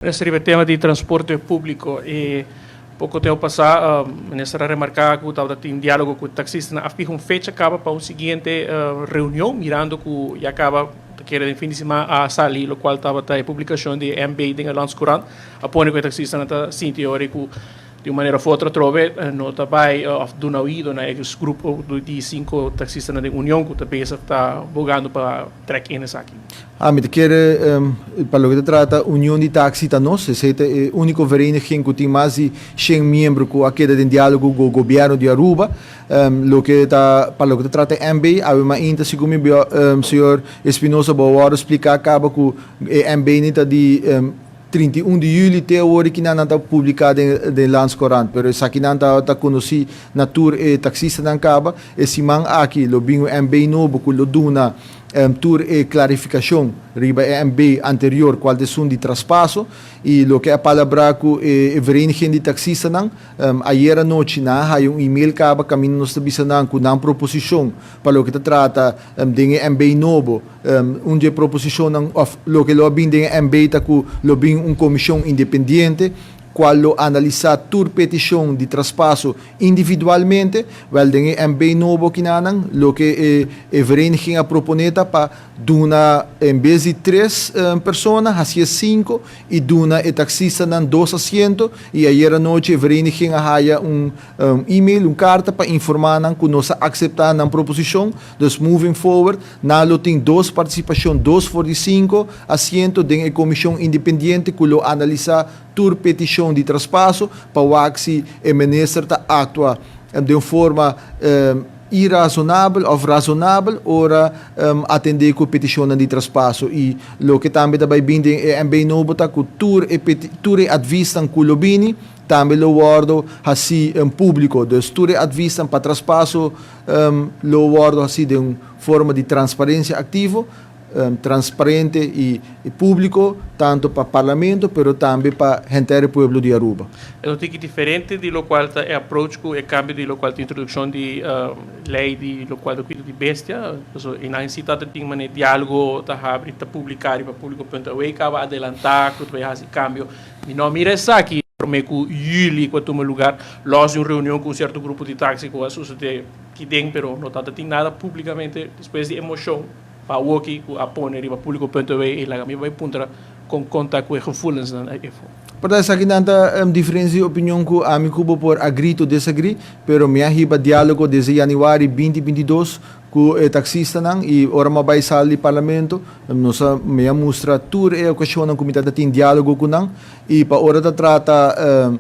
Minister, riba tema di transporte públiko, e poko tempu pasá minister a remarká ku tabata tin diálogo ku taksistanan. A fiha un fecha kaba pa un siguiente reunion, mirando ku ya kaba ta kere den fin di siman a sali lokual tabata e publikashon di e MB den e Landscourant. A pone ku e taksistanan ta sinti ora ku Di un manera of otro atrobe no ta bai of duna oido na e grupo di sinku taksistanan den union ku ta bezig ta bogando pa trek in esaki. Ami ta kere pa loke ta trata union di taksi ta nos, esei ta e uniko vereniging ku tin mas di shen miembro ku a keda den dialogo ku gobièrnu di Aruba. Loke ta pa loke ta trata e MB, awe mainta segun mi señor Espinosa bo a wòrdu spliká kaba ku e MB ni ta di 31 di juli te awor e kinan nan ta publica den Landscourant, pero esakinan ta conoci na tur e taxistanan caba. E siman aki lo bin un MB nobo cu lo duna tur e clarificacion riba e MB anterior cual ta esun di traspaso y loke a palabra cu e vereniging di taxistanan. Ayer anochi nan a haya un email caba caminda nos ta bisa nan cu nan proposicion pa loke ta trata den e MB nobo. Un di e proposishonnan òf loke lo a bin den e MB ta ku lo bin un komishon independiente kual lo analisá tur petishon di traspaso individualmente. Wèl den e MB nobo akinanan loke e e vereniging a proponé ta pa duna en bes di tres persona hasié sinku i duna e taksistanan dos asiento i ayer anochi e vereniging a haya un email, un karta pa informá nan ku nos a akseptá nan proposishon. Dus moving forward Nan lo tin dos partisipashon, dos for di sinku asiento den e komishon independiente ku lo analisá tur petishon di traspaso pa wak si e minister ta aktua den un forma irasonabel òf rasonabel ora atendé ku e petishonnan di traspaso. I loke tambe ta bai bin den e MB nobo ta ku tur e tur e advisnan ku lo bini tambe lo wòrdu hasí públiko. Dus tur e advisnan pa traspaso Lo wòrdu hasí den un forma di transparensia aktivo, transparente i públiko, tantu pa Parlamento pero tambe pa henter e pueblo di Aruba. E un tiki diferente di lokual ta e approach ku e kambio di lokual ta introdukshon di lei di lokual ta kuido di bestia. Pasobra e nan si ta tin manera diálogo ta habri ta publiká riba públiko punto away kaba adelantá ku ta bai hasi kambio. Mi no a mira esaki. Promé ku yüli ku a tuma lugar, lòs di un reunion ku un sierto grupo di taksi ku a susedé ki den, pero no tabata tin nada públikamente despues di e moshon pa awoki ku a pone riba públiko punto awe i laga mi bai puntra kon konta ku e gevoelensnan efo. Por ta esakinan ta diferencia di opinion ku ami ku bo por agri to desagri, pero mi a hiba diálogo desde yanüari binti 22 Ku e taksistanan i ora mi a bai sala di parlamento nos a mi a mustra tur e okashonnan ku mi ta tin diálogo ku nan i pa ora ta trata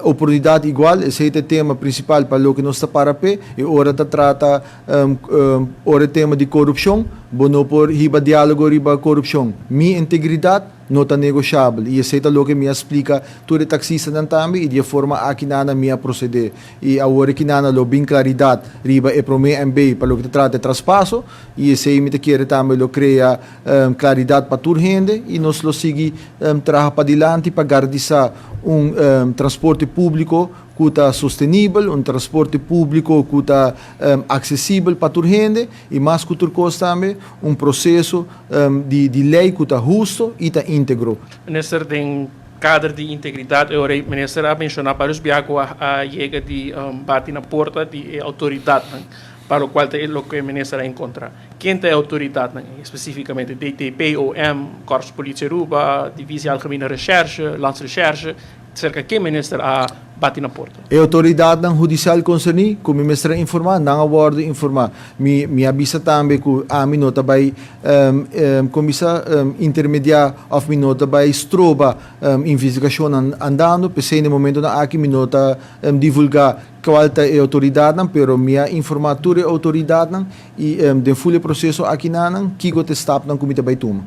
oportunidat igual esei ta e tema prinsipal pa loke nos ta para p'e i ora ta trata ora e tema di korupshon bo no por hiba diálogo riba korupshon. Mi integridat no ta negoshabel i esei ta loke mi a splika tur e taksistanan tambe i di e forma aki nana mi a prosede i awor aki nana lo bin klaridat riba e prome MB pa loke ta trata e traspaso i esei mi ta kere tambe lo krea klaridat pa tur hende i nos lo sigui traha padilanti pa garantisa un transporte públiko ku ta sostenibel, un transporte públiko ku ta aksesibel pa tur hende i mas ku tur kos tambe un proseso di lei ku ta husto i ta íntegro. Minister, den kader di integridat e ora ei minister a menshoná vários biaha ku a yega di bati na porta di e outoridatnan pa lokual ta e loke minister a enkontrá. Ken ta e outoridatnan ei spesífikamente? DTP, OM, Korps Politie Aruba, Divisie Algemene Recherche, Landsrecherche? Serka ken minister a bati na porta? E outoridatnan hudisial konserní ku mi mester a informá, nan a wòrdu informá. Mi mi a bisa tambe ku ami no ta bai kon bisa intermediá òf mi no ta bai stroba investigashonnan andando. P'esei na e momentonan aki mi no ta divulgá kual ta e outoridatnan, pero mi a informá tur e outoridatnan i den ful e proseso aki nanan kiko ta e stapnan ku mi ta bai tuma.